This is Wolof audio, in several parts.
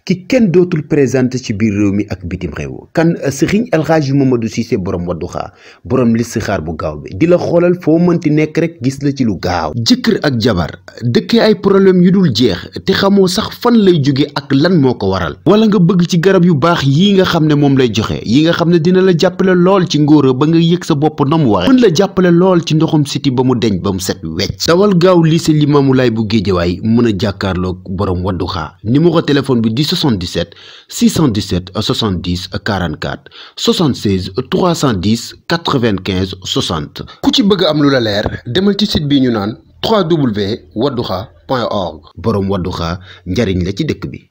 ki kenn dootul présenté ci biir réew mi ak bitim réew kan Serigne El Hadji Mamadou Cissé borom Wadduha borom listixaar bu gaaw bi di la xoolal foo mënti nekk rek gis la ci lu gaaw jëkkër ak jabar dëkkee ay problème yu dul jeex te xamoo sax fan lay jóge ak lan moo ko waral wala nga bëgg ci garab yu baax yii nga xam ne moom lay joxe yi nga xam ne dina la jàppale lool ci ngóora ba nga yëg sa bopp na mu waxe mën la jàppale lool ci ndoxum siti ba mu deñ ba mu set wecc dawal gaaw lycée Limamoulaye bu Géejawaay mën a jàkkaarloog borom Wadduha numéro téléphone bi di 77 617 70 44 76 310 95 60 ku ci bëgg am lu la leer demal ci site bi ñu naan www.wadduha.org borom Wadduha njariñ la ci dëkk bi.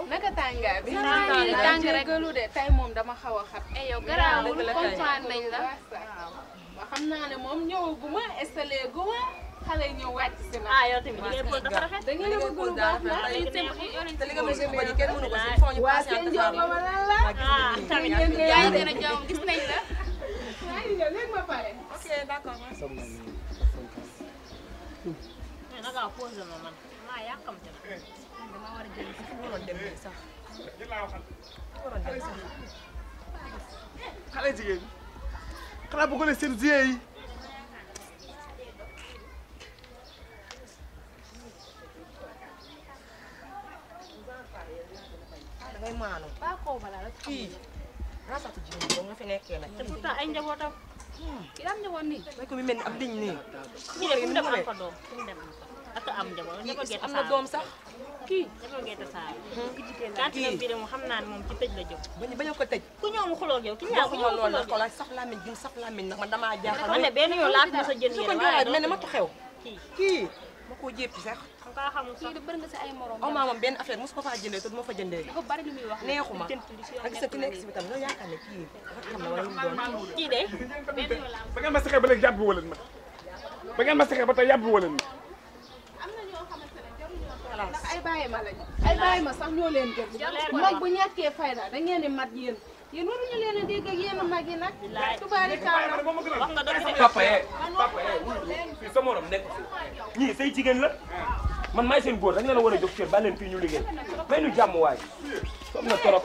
naka tàngaay bi tàng rek lu de tey moom dama xaw a xat yow garaawul kontaan nañ la waaw xam naa ne moom ñëwaguma installé guma xale ñëw wàcc si na yow tamit liggéey pol dafa rafet da ngeen bëgg lu baax na te li nga mësu ko di kenn mënu ko ci foo ñu passé ak jox ma lan la tamit yaay dina jaw gis nañ la yaay ñëw léegi ma pare ok d'accord mais naka pose ma man ma yàkkamte na dama war a jël sax waroon dem sax waroon dem sax xale jigéen xanaa bëgg na seen ziye yi dangay maanu ba ko bala la kii rasatu jigéen bo nga fi nekkee nag te pourtant ay njabootam ki am njaboot nii bay ko mi mel ni ab diñ nii kii rek mu dem am fa doom mu dem ak am njaboot am na doom sax kii dafa gerte saa kantinam bi de moom xam naa ne moom ci tëj la jóg bañu ko tëj ku ñëw mu xuloo ak yow ki ñaaw ku ñëw mu xuloo ak yow xoolal saf lamiñ gi saf lamiñ nag man damaa jaaxal man ne benn yoon laa fi mos a jënd yéen waaye mel ne ma xew kii ma koo jéppi sax xam nga xamul sax bëri nga si ay morom aw maa moom benn affaire mos ko faa jëndee te du ma fa jëndee dafa bari lu muy wax neexuma ak sa ki nekk si bitam nga yaakaar ne kii xam na wala mu doon kii de benn yoon laa ba ngeen ma saxee ba léegi yàbbi wala ma ba ngeen ma saxee ba tey yàbbi wala ma ndax ay bàyyi ma lañu ay bàyyi ma sax ñoo leen gën mag bu ñàkkee fayda da ngeen di mat yéen waruñu leen a dégg ak yéen mag yi nag tubaari kaana wax nga doon papa fii sa morom nekk ñii say jigéen la man maay seen góor da nga leen war a jox cër ba leen fii ñu liggéey may ñu jàmm waay som na torop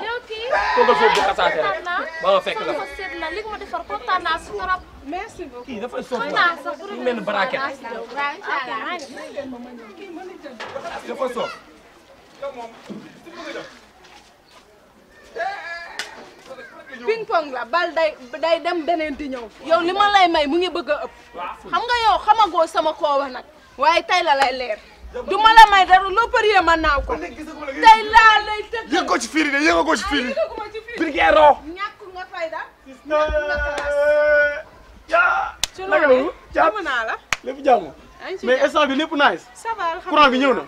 yow kii toogal foofu bu xasaate rek ba ma fekk la fa seet la li ma defar kontaan naa si trop merci beaucoup kii dafay soof waay ñu mel ni braquet dafa soof ping pong la bal day dem beneen di ñëw yow li ma lay may mu ngi bëgg a ëpp xam nga yow xamagoo sama koowa nag waaye tey la lay leer du ma la may dara loo përie ma naaw ko tey laa lay tëgg yëg ko ci fiiri de yëg ko ci fiiri birgeero ñàkk nga fayda yaa ci loolu jàmm naa la lépp jàmm mais instant bi lépp nice ça va courant bi ñëw na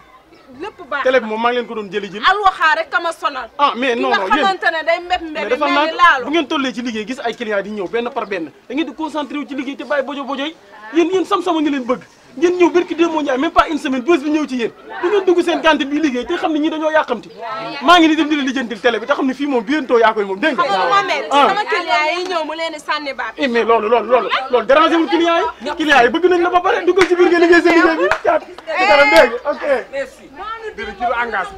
lépp baax télé bi moom maa ngi leen ko doon jëli alwaxaa rek kama sonal mais non non ki nga xamante ne day mbéb mbéb dafa mel naan ni laalo bu ngeen tollee ci liggéey gis ay clients di ñëw benn par benn da ngeen di concentré wu ci liggéey te bàyyi bojo bojo yi yéen sam-sama ngi leen bëgg ngeen ñëw barki démb Ndiaye même pas une semaine bés bi ñëw ci yéen du ngeen dugg seen cantine bi liggéey te xam ne ñii dañoo yàqamti maa ngi ni dem di la lijjantil télé bi te xam ne fii moom bientôt yaa koy moom dégg nga ma mel sama client yi ñëw mu leen di sànni baat mais loolu dérangé wul client yi bëgg nañ la ba pare duggal ci biir nga liggéey seen liggéey bi caat dara dégg ok merci dina ci lu engagé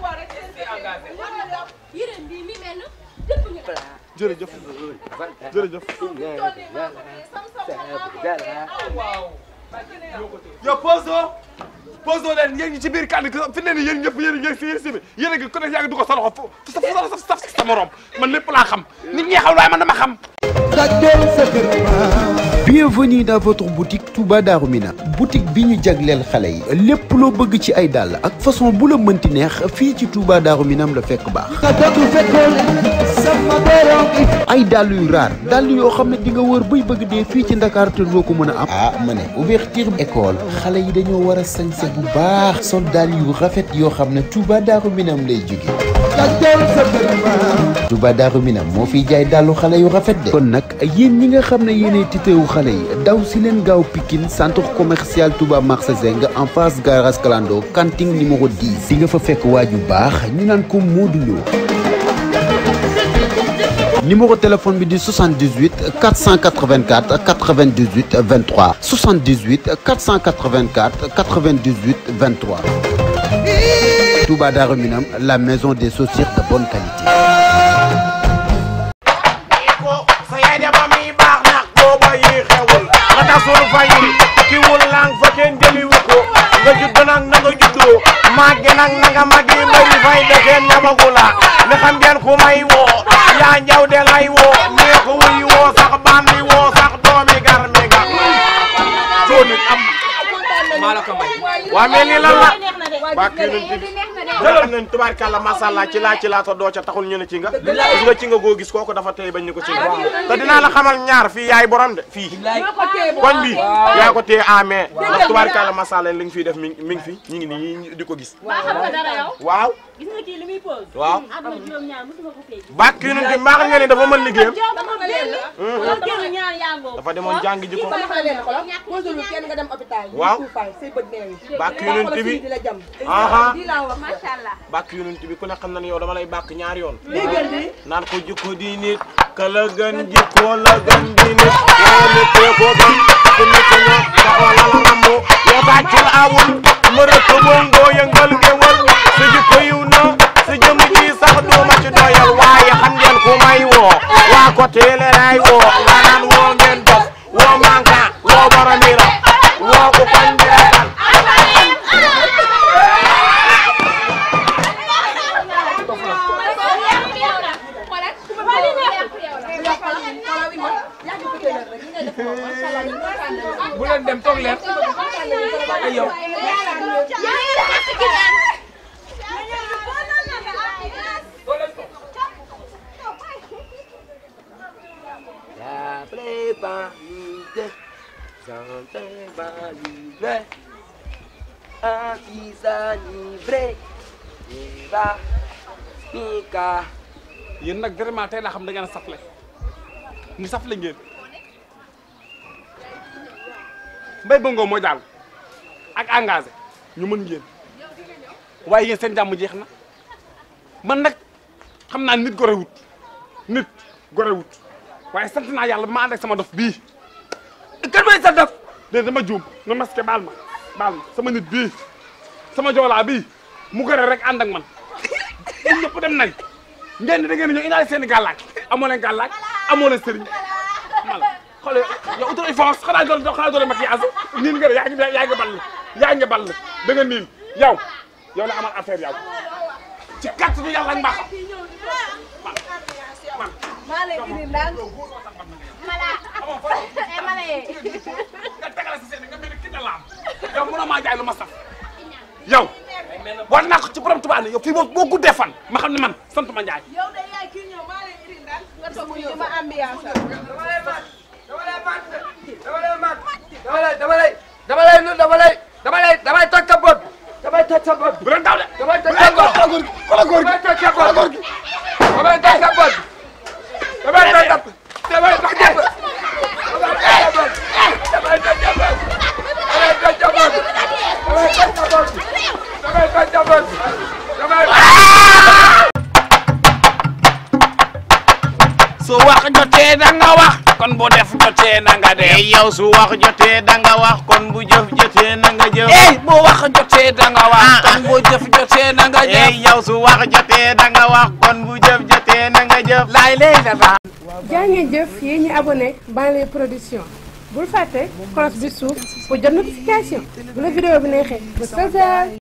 jërëjëf jërëjëf yow poso leen yéen ñi ci biir kàddu fi ne nii yéen ñëpp yéen si yéen a ngi ku nekk yaa ngi du ko sa loxo sa morom man lépp laa xam nit ñi xam waaye man dama xam Bienvenue dans votre boutique Touba Darou Minam boutique bi ñu jagleel xale yi lépp loo bëgg ci ay dàll ak façon bu la mënti neex fii ci Touba Darou Minam la fekk baax. ay dàll yu raar dàll yoo xam ne di nga wër bay bëgg dee fii ci Ndakaaru te doo ko mën a am. ah ma ne ouverture école xale yi dañoo war a sañse bu baax sol dàll yu rafet yoo xam ne Touba Darou Minam lay jóge. Touba Darou Minam moo fiy jaay dàllu xale yu rafet de. kon nag yéen ñi nga xam ne yéenay titeewu xale yi daw si leen gaaw Pikine centre commercial Touba marché Zeng en face garage Kalando cantine numéro 10 di nga fa fekk waaju baax ñu naan ko Modou Lo. numéro téléphone bi di 78 484 98 23 78 484 98 23. Touba Darou Minam, la maison des chaussures de bonne qualité. jëlal nañ tubaarkàlla masàllaa ci laa ta doo ca taxul ñu ne ci nga gis nga ci nga goo gis kooku dafa tey bañ ñu ko ci nga te dinaa la xamal ñaar fii yaay borom de fii koñ bi yaa ko téye amee ndax tubaarkàlla masàllaa li nga fiy def mi ngi fi ñu ngi nii di ko gis waaw gis nga kii li muy pose waaw am na juróom-ñaar musuma ko fee bàkk yu nunti mbaax nga ne dafa mën liggéeyam dafa demoon jàngi ji ko waaw bàkk yu nunti bi aha bàkk yu nunti bi ku ne xam na ne yow dama lay bàkk ñaari yoon naan ko jikko di nit ka la gën jikko la gën di nit yow nit ko gën ku nit ko ñoo taxaw la rambo yow tàccul awul mërë ko bongo yëngal géwal sa jikko yiw na sa jëm ji sax dooma ci doyal waaye xam ngeen ku may woo waa ko teele lay woo nga naan woo ngeen dof woo manka woo boromira woo ko koñ bi rekal bu leen dem toog leen ay yow la préparité santé validé anti-sanivré va mika yéen nag vraiment tey laa xam da ngeen a safle ni safle ngeen mbay bongo moo daal ak engagé ñu mën ngeen waaye yéen seen jàmm jeex na man nag xam naa nit gore wut waaye sant naa yàlla ba ma ànd ak sama dof bii kan mooy sa dof de dama juum nga masqué baal ma sama nit bii sama joolaa bii mu gore rek ànd ak man ñun ñëpp dem nañ ngeen da ngeen ñëw indaale seen i gàllaaj amoo leen gàllaaj amoo leen sëriñ mal xoolal yow utal force xanaa doole maquillage niin nga yaa ngi ball da nga niin yow la amal affaire yow ci kàttanu yàlla ak mbaaxam maa lay indi ndànk mala nga tegale si seen nga mel ni ki da laam yow mënoo maa jaay lu ma saf yow war naa ko ci borom Tuubaa ne yow fii boo guddee fan ma xam ne man sant ma Njaay yow de yaay kii ñëw maa lay indi ndànk nga toog ñu ma ambiance damay toj sa bopp damay toj sa bopp bu leen daw de damay toj sa bopp xoolal góor gi damay toj sa bopp damay toj sa bopp damay toj sa bopp damay toj sa bopp damay toj sa bopp damay toj sa bopp damay toj sa bopp damay toj sa bopp damay su wax jotee da nga wax kon bu def jotee na nga def yow su wax jotee da nga wax kon bu jëf jotee na nga jëf bu wax jotee da nga wax kon bu jëf jotee na nga jëf yow su wax jotee da nga wax kon bu jëf jotee na nga jëf laay lay la jaa ngeen jëf yéen ñi abonné Banlieue Production bul fàtte cloche bi suuf pour jot notification bu la vidéo bi neexee ba